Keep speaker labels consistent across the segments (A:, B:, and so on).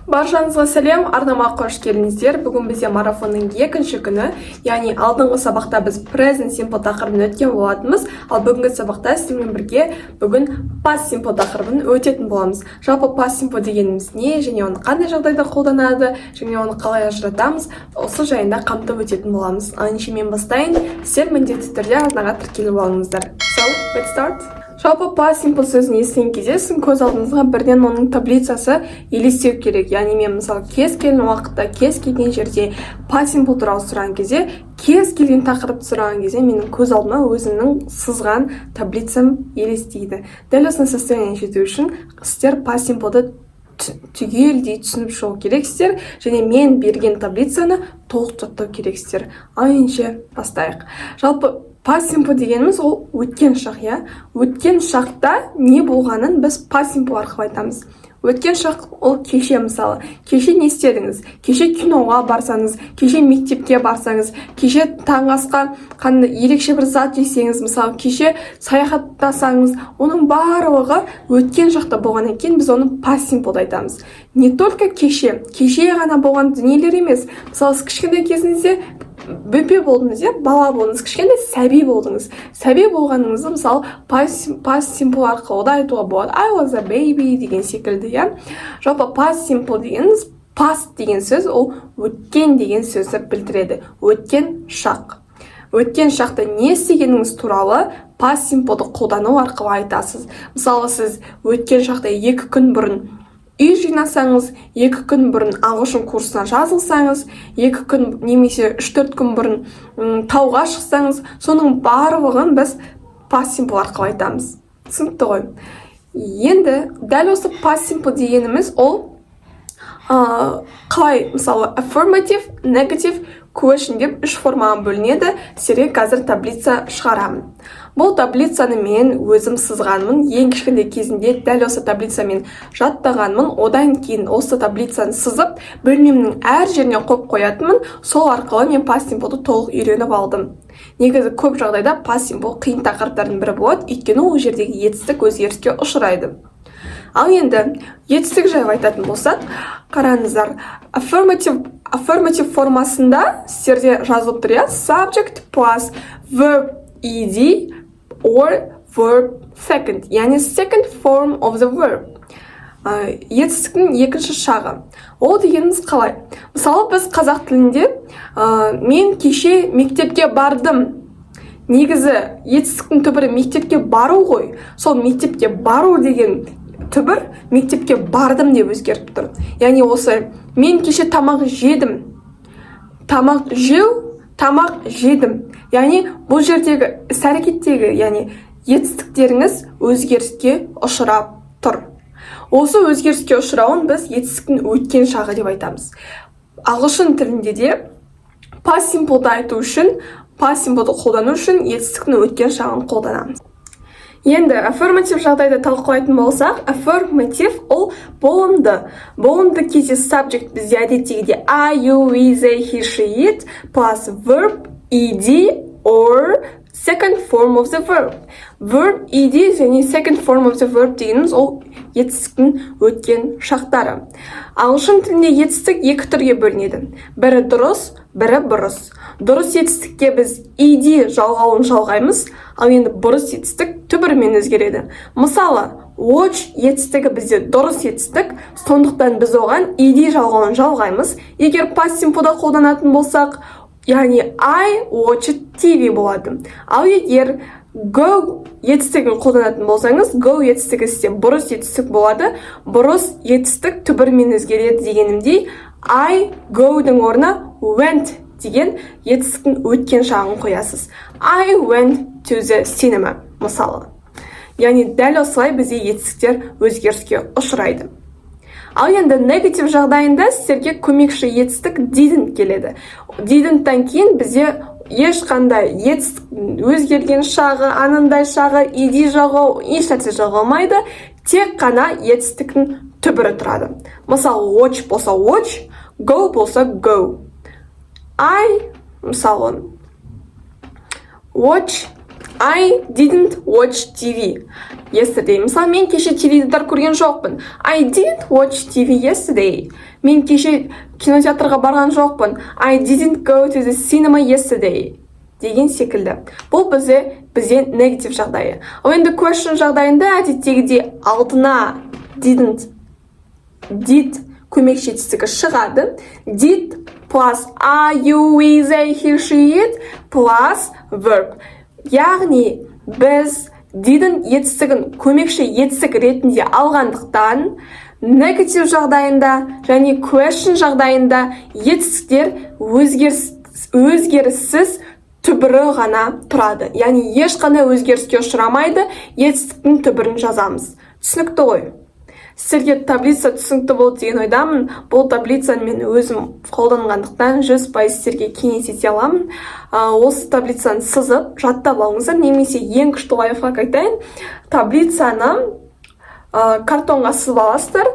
A: Баршаңызға сәлем! Арнама қош келдіңіздер! Бүгін бізде марафонның екінші күні, яғни алдыңғы сабақта біз present simple тақырыбын өткен болатынбыз, ал бүгінгі сабақта сіздермен бірге бүгін past simple тақырыбын өтетін боламыз. Жалпы, past simple дегеніміз не және оны қандай жағдайда қолданады және оны қалай ажыратамыз, осы жайында қамтып өтетін боламыз. Ал ендеше мен бастайын, сіздер міндетті түрде арнаға тіркеліп алыңыздар. So let's start. Жалпы, past simple сөзін естіген кезде сіздің көз алдыңызға бірден оның таблицасы елестеу керек. Яғни мен, мысалы, кез келген уақытта, кез келген жерде past simple туралы сұраған кезде, кез келген тақырыпты сұраған кезде менің көз алдыма өзімнің сызған таблицам елестейді. Дәл осындай состояние жету үшін сіздер past simple-ды түгелдей түсініп шығу керексіздер және мен берген таблицаны толық жаттау керексіздер. Ал ендеше бастайық. Жалпы, past simple дегеніміз ол өткен шақ, иә. Өткен шақта не болғанын біз past simple арқылы айтамыз. Өткен шақ ол кеше, мысалы, кеше не істедіңіз? Кеше киноға барсаңыз, кеше мектепке барсаңыз, кеше таңғы асқа қандай ерекше бір зат жесеңіз, мысалы, кеше саяхаттасаңыз, оның барлығы өткен шақта болғаннан кейін біз оны past simple айтамыз. Не только кеше, кеше ғана болған дүниелер емес. Мысалы, сіз кішкентай кезіңізде бөпе болдыңыз, иә, бала болдыңыз, кішкентай сәби болдыңыз. Сәби болғаныңызды, мысалы, past simple арқылы да айтуға болады: «I was a baby» деген секілді, иә. Жалпы, past simple дегеніміз, past деген сөз ол өткен деген сөзді білдіреді. Өткен шақ. Өткен шақта не істегеніңіз туралы past simple-ды қолдану арқылы айтасыз. Мысалы, сіз өткен шақта 2 күн бұрын үй жинасаңыз, 2 күн бұрын ағылшын курсына жазылсаңыз, 2 күн немесе 3-4 күн бұрын тауға шықсаңыз, соның барлығын біз past simple арқылы айтамыз. Түсінікті ғой? Енді дәл осы past simple дегеніміз ол қалай, мысалы, affirmative, negative, question деп үш формаға бөлінеді. Сіздерге қазір таблица шығарамын. Бұл таблицаны мен өзім сызғанмын. Ең кішкентай кезімде дәл осы таблицамен жаттағанмын. Одан кейін осы таблицаны сызып, бөлмемнің әр жеріне қойып қоятынмын. Сол арқылы мен past simple-ды толық үйреніп алдым. Негізі, көп жағдайда past simple қиын тақырыптардың бірі болады, өйткені ол жердегі етістік өзгеріске ұшырайды. Ал енді етістік жайлы айтатын болсақ, қараңыздар, affirmative формасында сіздерде жазылып тұр, иә, subject plus verb ed or verb second, яғни second form of the verb, етістіктің екінші шағы. Ол дегеніміз қалай? Мысалы, біз қазақ тілінде «мен кеше мектепке бардым». Негізі, етістіктің түбірі мектепке бару ғой. Сол мектепке бару деген түбір мектепке бардым деп өзгеріп тұр. Яғни осы мен кеше тамақ жедім, тамақ жеу, тамақ жедім. Яғни бұл жердегі іс әрекеттегі, яғни етістіктеріңіз өзгеріске ұшырап тұр. Осы өзгеріске ұшырауын біз етістіктің өткен шағы деп айтамыз. Ағылшын тілінде де past simple-ды айту үшін, past simple-ды қолдану үшін етістіктің өткен шағын қолданамыз. Енді affirmative жағдайды талқылайтын болсақ, affirmative ол болымды. Болымды кезде subject бізде әдеттегідей I, you, we, they, he, she, it plus verb ed or second form of the verb. Verb ed және second form of the verb дегеніміз ол етістіктің өткен шақтары. Ағылшын тілінде етістік екі түрге бөлінеді: бірі дұрыс, бірі бұрыс. Дұрыс етістікке біз ed жалғауын жалғаймыз, ал енді бұрыс етістік түбірімен өзгереді. Мысалы, watch етістігі бізде дұрыс етістік, сондықтан біз оған ed жалғауын жалғаймыз. Егер past simple-да қолданатын болсақ, яғни «I watched TV» болады. Ал егер go етістігін қолданатын болсаңыз, go етістігі сізде бұрыс етістік болады. Бұрыс етістік түбірімен өзгереді дегенімдей, I go-дің орнына went деген етістіктің өткен шағын қоясыз: «I went to the cinema», мысалы. Яғни дәл осылай бізде етістіктер өзгеріске ұшырайды. Ал енді negative жағдайында сіздерге көмекші етістік didn't келеді. Didn't-тан кейін бізде ешқандай етістік өзгерген шағы, анандай шағы, ed жалғау, ешнәрсе жалғалмайды, тек қана етістіктің түбірі тұрады. Мысалы, watch болса watch, go болса go. I, мысалы, watch I didn't watch TV yesterday. Мысалы, мен кеше теледидар көрген жоқпын. I didn't watch TV yesterday. Мен кеше кинотеатрға барған жоқпын. I didn't go to the cinema yesterday. Деген секілді. Бұл бізде negative жағдайы. Ал енді question жағдайында әдеттегідей алдына didn't, did көмекші етістігі шығады. Did plus I, you, we, they, he, she, it plus verb. Яғни біз didn't етістігін көмекші етістік ретінде алғандықтан, negative жағдайында және question жағдайында етістіктер өзгеріссіз, түбірі ғана тұрады. Яғни ешқандай өзгеріске ұшырамайды, етістіктің түбірін жазамыз. Түсінікті ғой? Сіздерге таблица түсінікті болды деген ойдамын. Бұл таблицаны мен өзім қолданғандықтан, 100% сіздерге кеңес ете аламын. Осы таблицаны сызып, жаттап алыңыздар немесе ең күшті лайфхак айтайын: таблицаны картонға сызып аласыздар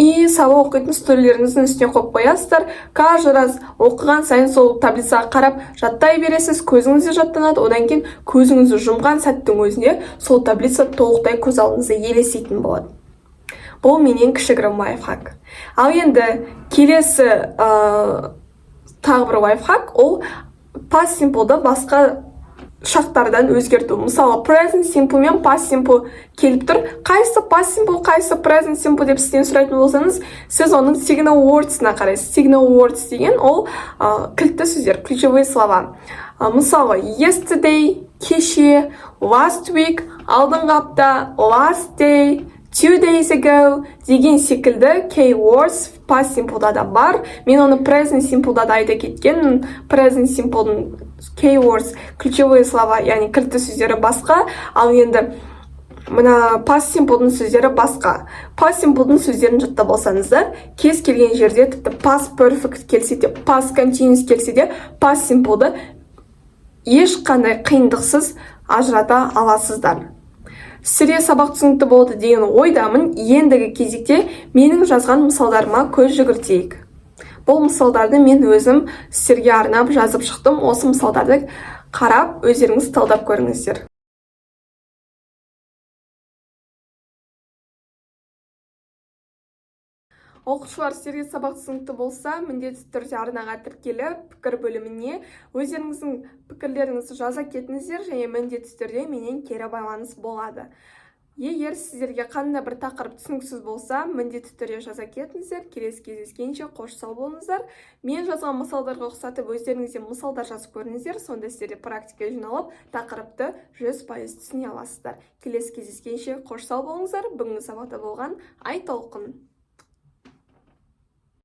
A: и сабақ оқитын үстелдеріңіздің үстіне қойып қоясыздар. Каждый раз оқыған сайын сол таблицаға қарап жаттай бересіз, көзіңіз де жаттанады. Одан кейін көзіңізді жұмған сәттің өзінде сол таблица толықтай көз алдыңызда елестейтін болады. Бұл менен кішігірім лайфхак. Ал енді келесі тағы бір лайфхак, ол past simple-ды басқа шақтардан өзгерту. Мысалы, present simple мен past simple келіп тұр. Қайсысы past simple, қайсысы present simple деп сізден сұрайтын болсаңыз, сіз оның signal words-ына қарайсыз. Signal words деген ол кілтті сөздер, ключевые слова. Мысалы, yesterday — кеше, last week — алдыңғы апта, last day, 2 days ago деген секілді keywords past simple-да да бар. Мен оны present simple-да да айта кеткенмін. Present simple-дың keywords, ключевые слова, яғни кілтті сөздері басқа, ал енді мына past simple-дың сөздері басқа. Past simple-дың сөздерін жаттап алсаңыздар, кез келген жерде, тіпті past perfect келсе де, past continuous келсе де, past simple-ды ешқандай қиындықсыз ажырата аласыздар. Сіздерге сабақ түсінікті болды деген ойдамын. Ендігі кезекте менің жазған мысалдарыма көз жүгіртейік. Бұл мысалдарды мен өзім сіздерге арнап жазып шықтым. Осы мысалдарды қарап, өздеріңіз талдап көріңіздер. Оқушылар, сіздерге сабақ түсінікті болса, міндетті түрде арнаға тіркеліп, пікір бөліміне өздеріңіздің пікірлеріңізді жаза кетіңіздер және міндетті түрде менен кері байланыс болады. Егер сіздерге қандай бір тақырып түсініксіз болса, міндетті түрде жаза кетіңіздер. Келесі кездескенше қош сау болыңыздар. Мен жазған мысалдарға ұқсатып, өздеріңіз де мысалдар жазып көріңіздер. Сонда сіздерде практика жиналып, тақырыпты 100% түсіне аласыздар. Келесі кездескенше қош сау болыңыздар. Бүгінгі сабақта болған Айтолқын.